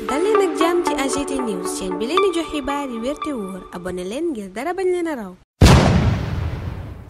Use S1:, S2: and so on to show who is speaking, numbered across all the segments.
S1: dal leen ak jàmm ci AGT News chaîne bi leen di jox xibaar yi wér te wóor abonné leen ngir dara bañ leen a raw.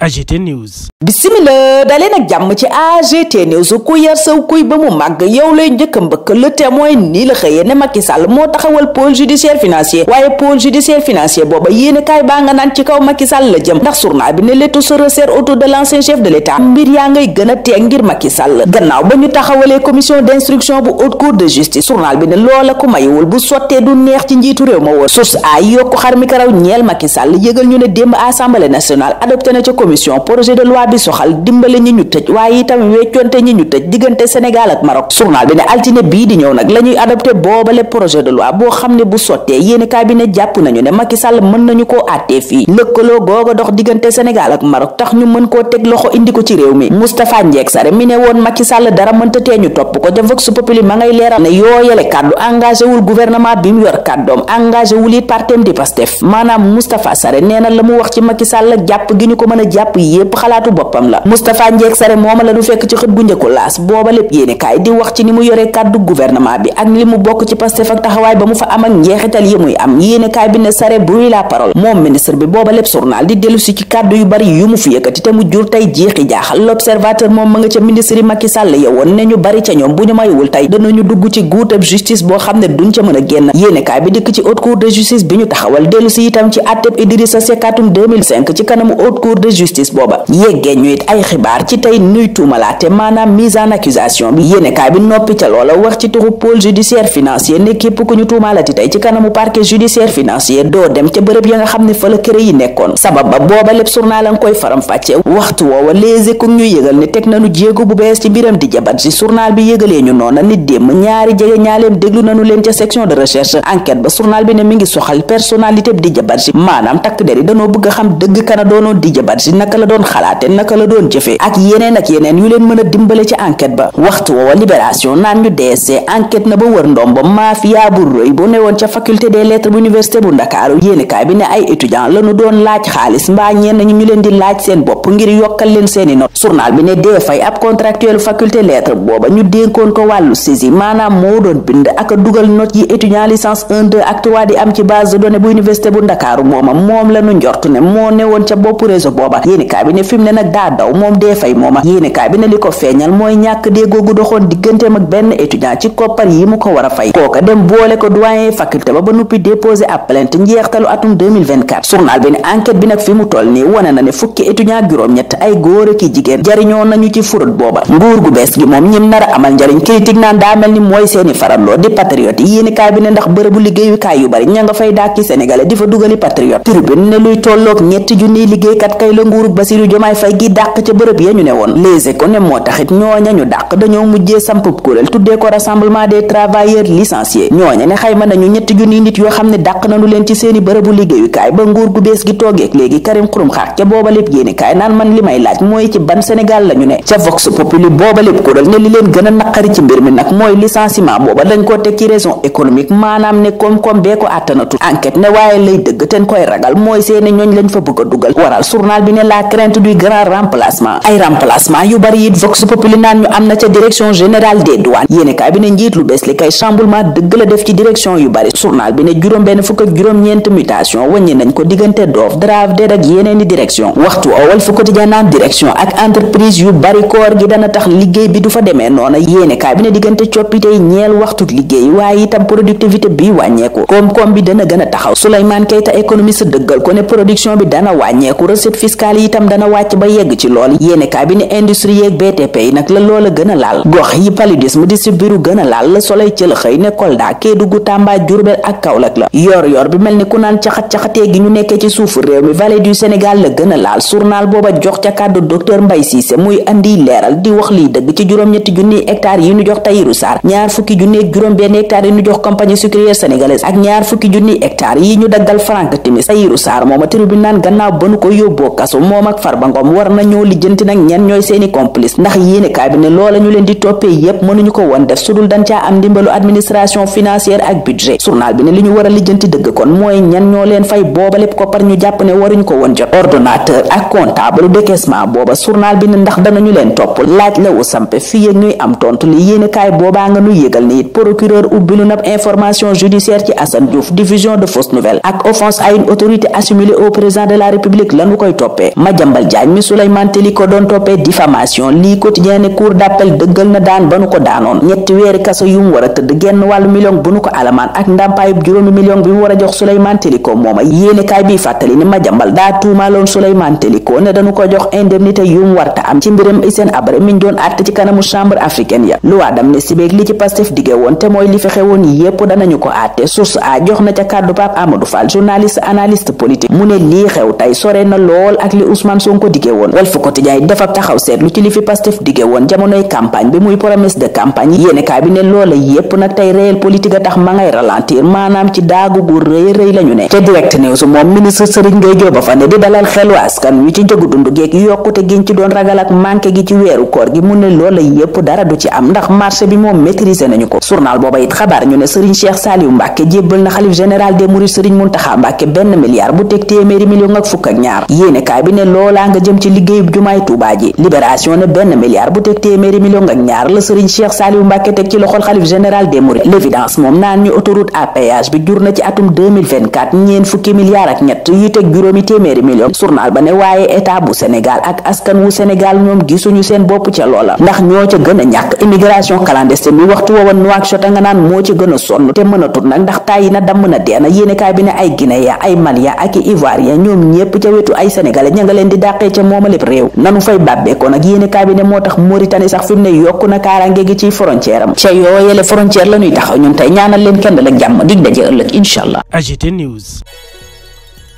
S2: AGT News.
S3: Bismillah daleen ak jàmm ci AGT News ku yar saw kuy ba mu màgg yow lay njëkk a mbëkk Le Témoin nii la xëyee ne Macky Sall moo taxawal pôle judiciaire financier waaye pôle judiciaire financier booba yéene kaay baa nga naan ci kaw Macky Sall la jëm ndax journal bi ne l'étau se resserre autour de l'ancien chef de l'État mbir yaa ngay gën a teeg ngir Macky Sall gannaaw ba ñu taxawalee commission d'instruction bu haute cour de justice journal bi ne loola ku mayiwul bu sottee du neex ci njiitu réew ma woon source ay yokku xar mi karaw ñeel Macky Sall yëgal ñu ne démb assemblée nationale adopté na ca commission projet de loi bi soxal dimbale ñi ñu tëj waaye itam weccoonte ñi ñu tëj diggante Sénégal ak Maroc journal bi ne altine bii di ñëw nag la ñuy adopté boobale projet de loi boo xam ne bu sottee yéeni kaay bi ne jàpp nañu ne Macky Sall mën nañu koo àttee fii lëkkaloo googa dox diggante Sénégal ak Maroc tax ñu mën koo teg loxo indi ko ci réew mi Moustapha Ndiek Sare mi ne woon Macky Sall dara mënta tee ñu topp ko ja Vox Populi ma ngay leeral ne yooyale kàddu engagé wul gouvernement bi mu yor kàddoom engagé wul it partem di Pastef maanaam Moustapha Sare nee na la mu wax ci Macky Sall jàpp gi ñu ko mën a jàpp yépp xalaatu boppam la Moustapha Ndiek Sare mooma la du fekk ci xët gu njëkku laas booba lépp yéene kaay di wax ci ni mu yoree kàddu gouvernement bi ak li mu bokk ci Pastef ak taxawaay ba mu fa am ak njeexital yi muy am yéene kaay bi ne Sare bruit la parole moom ministre bi booba lépp journal di dellu si ci kàddu yu bari yu mu fi yëkkati te mu jur tey jeexi jaaxal l'observateur moom ma nga ca ministre yi Macky Sall yowoon ne ñu bari ca ñoom bu ñu mayul tey danañu dugg ci guutab justice boo xam ne duñ ca mën a génn yéene kaay bi dikk ci haute cour de justice bi ñu taxawal dellu si itam ci atteb Idrissa Seck atum 2005 ci kanamu haute cour de justice booba yeggee ñu it ay xibaar ci tey nuy tuumalaate maanaam mise en accusation bi yéenekaay bi noppi ca loola wax ci tuxu pôle judiciaire financier ne képp ku ñu tuumaalati tey ci kanamu parquet judiciaire financier doo dem ca bërëb ya nga xam ne fa la kër yi nekkoon sabab ba booba lépp journal a nga koy faram fàcce waxtu woowa Les Échos ñu yëgal ne teg nañu jéego bu bees ci mbiram di jabat si journal bi yëgalee ñu noona nit démb ñaari jege ñaaleem déglu nañu leen ca section de recherche enquête ba journal bi ne mi ngi soxal personnalité bi di jabat si maanaam takk der yi danoo bëgg a xam dëgg kana doonoon di jabat si naka la doon xalaate naka la doon jëfe ak yeneen yu leen mën a dimbale ci enquête ba waxtu woowa libération naan ñu DSC enquête na ba wër ndombo mafia bu rëy bu newoon ca faculté des lettres bu université bu Ndakaaru yéenekaay bi ne ay étudiants lañu doon laaj xaalis mbaa ñenn ñu leen di laaj seen bopp ngir yokkal leen seeni note journal bi ne dee fay ab contractuel faculté lettres booba ñu dénkoon ko wàllu saisie maanaam moo doon bind ak a dugal note yi étudiant licence 1 2 ak 3 di am ci base de données bu université bu Ndakaaru moom la ñu njort ne moo newoon ca bopp réseau booba yéenekaay bi ne fi mu ne nag daa daw moom dee fay mooma yéenekaay bi ne li ko feeñal mooy ñàkk déggoo gu doxoon digganteem ak benn étudiant ci koppar yi mu ko war a fay kooka dem boole ko doyen faculté ba nuppi déposé ab plainte njeextalu atum 2024 journal bi ne enquête bi nag fi mu toll nii wane na ne fukki étudiant juróom-ñett ay góor ak jigéen jariñoo nañu ci furut booba nguur gu bees gi moom ñim nar a amal njariñ critique naan daa mel ni mooy seeni farandoo di patriote yi yéenekaay bi ne ndax bërëbu liggéeyukaay yu bari ña nga fay dàkki sénégalais di fa dugali patriote tribune ne luy tolloog ñetti junniy liggéeykat kay la nguuru Bassirou Diomaye Faye gi dàq ca bërëb ya ñu ne woon Les Échos ne moo taxit ñooña ñu dàq dañoo mujjee sampub kuréel tuddee ko rassemblement des travailleurs licenciés ñooña ne xayma nañu ñetti junniy nit yoo xam ne dàq nañu leen ci seeni bërëbu liggéeyukaay ba nguur gu bees gi toogeek léegi Karim Xurum Xax ca booba lépp yéenekaay naan man li may laaj mooy ci ban Sénégal la ñu ne ca Vox Populi booba lépp kuréel ne li leen gën a naqari ci mbir mi nag mooy licenciement booba dañ koo teg ci raison économique maanaam ne koom-koom bee ko àttanatu enquête ne waaye lay dëgg ten koy ragal mooy seeni ñooñ lañ fa bëgg a dugal waral journal bi ne la crainte du grand remplacement ay remplacement yu bari it Vox Populi naan ñu am na ca direction générale des douanes yéenekaay bi ne njiit lu bees li kay chamboulement dëgg la def ci direction yu bari journal bi ne juróom-benn fukk ak juróom-ñeent mutation wàññi nañ ko diggante doof drave déd ak yeneeni direction waxtu owal fu quotidien naan direction ak entreprise yu bari koor gi dana tax liggéey bi du fa demee noona yéenekaay bi ne diggante coppite yi ñeel waxtu liggéey waaye itam productivité bi wàññeeku koom-koom bi dana gën a taxaw Souleymane Keita économiste dëggal ko ne production bi dana wàññeeku recette fiscale yi itam dana wàcc ba yegg ci lool yéenekaay bi ne industrie yeeg BTP yi nag la loola gën a laal gox yi paludisme di si biru gën a laal la Soleil ci la xëy ne Kolda Kédougou Tamba Diourbel ak Kaolack la yor bi mel ni ku naan caxat-caxatee gi ñu nekkee ci suufu réew mi vallée du Sénégal la gën a laal journal booba jox ca kàddu docteur Mbaye Cissé muy andi leeral di wax liy dëgg ci juróom-ñetti junniy hectares yi ñu jox Tahirou Sarr ñaar fukki junniy juróom-benn hectares yi ñu jox compagnie sucrière sénégalaise ak ñaar fukki junniy hectares yi ñu daggal Franck Timis Tahirou Sarr mooma tribune naan gannaaw ba nu ko yóbboo kaso moom ak Farba Ngom war nañoo lijjanti nag ñen ñooy seeni complice ndax yéenekaay bi ne loola ñu leen di toppee yépp mënuñu ko woon def sudul dañ caa am ndimbalu administration financière ak budget. journal bi ne li ñu war a lijjanti dëgg kon mooy ñan ñoo leen fay booba lépp koppar ñu jàpp ne waruñu ko woon jot. ordonnateur ak comptable décaissement booba journal bi ne ndax danañu leen topp laaj la wu sampe fii ak ñuy am tontu li yéenekaay boobaa nga nu yëgal ne it procureur ubbilu nab information judiciaire ci Assane Diouf diffusion de fausses nouvelles ak offense à une autorité assimilée au président de la république lanu koy toppee. Madiambal Diagne mi Souleymane Téli ko doon toppee diffamation lii quotidien ne cour d'appel dëggal na daan ba nu ko daanoon 3 weeri kaso yu mu war a tëdd genn wàllu million bu nu ko alamaan ak ndàmpaayub 5 million bi mu war a jox Souleymane Téliko mooma yéenekaay bi fàttali ni Madiambal daa tuumaaloon Souleymane Téliko ne dañu ko jox indemnité yu mu warta am ci mbiram Hissène Habré miñ doon àtte ci kanamu chambre africaine ya loi d'amnistie beeg li ci Pastef dige woon te mooy li fi xewoon yépp danañu ko àtte source a jox na ca kàddu Pape Amadou Fall journaliste analyste politique mu ne lii xew tey sore na lool ak li Ousmane Sonko dige woon Walf Quotidien dafa taxaw seetlu ci li fi Pastef dige woon jamonoy campagne bi muy promesse de campagne yéenekaay bi ne loola yépp nag tey réel politique a tax ma ngay ralentir maanaam ci daagu gu rëy lañu ne. ca direct news moom ministre Serigne Gueye Diop fa ne di dalal xelu askan wi ci njëgu dund geeg yokkute giñ ci doon ragal ak manqué gi ci weeru koor gi mu ne loola yépp dara du ci am ndax marché bi moom maîtriser nañu ko. journal booba it xabaar ñu ne Serigne Cheikh Saliou Mbacké jébbal na xalif général des mourides Serigne Mountakha Mbacké 1 milliard bu teg téeméeri million ak fukk ak ñaar yéenekaay bi ne loolaa nga jëm ci liggéeyub jumaay Tuubaa ji libération ne 1 milliard bu teg téeméeri million ak ñaar la Serigne Cheikh Saliou Mbacké teg ci loxol xalif général des mourides l'évidence moom naan ñu autoroute à péage bi jur na ci atum 2024 ñeen fukki milliards ak ñett yu teg juróomi téeméeri million journal ba ne waaye état bu Sénégal ak askan wu Sénégal ñoom gisuñu seen bopp ca loola ndax ñoo ca gën a ñàkk immigration clandestine bi waxtu woowa Nouakchott nga naan moo ca gën a sonn te mën a tut nag ndax tàyyi na damm na deena yéenekaay bi ne ay Guinéen ay Malien ak i Ivoirien ñoom ñépp ca wetu ay Sénégalais ña nga leen di dàqee ca mooma lépp réew nanu fay bàbbeekoo nag yéenekaay bi ne moo tax Mauritanie sax fi mu ne yokku na kaaraange gi ciy frontière am ca yooyele frontière la ñuy taxaw ñun tey ñaanal leen kenn la jàmm dig daje ëllëg inshallah.
S2: AGT News.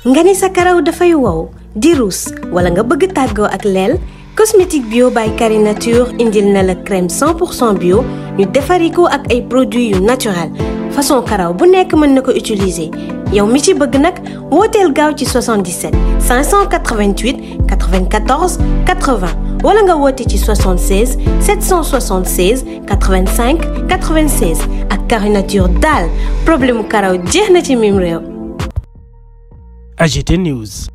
S1: nga ni sa karaw dafay wow di ruus wala nga bëgg tàggoo ak leel cosmétique bio by Carinature indil na la crème 100% bio ñu defari ko ak ay produits yu naturel façon karaw bu nekk mën na ko utiliser yow mi ci bëgg nag wooteel gaaw ci 77 588 94 80 wala nga woote ci 76 776 85 96 ak Carinature daal problème karaw jeex na ci mim réew.
S2: AGT News.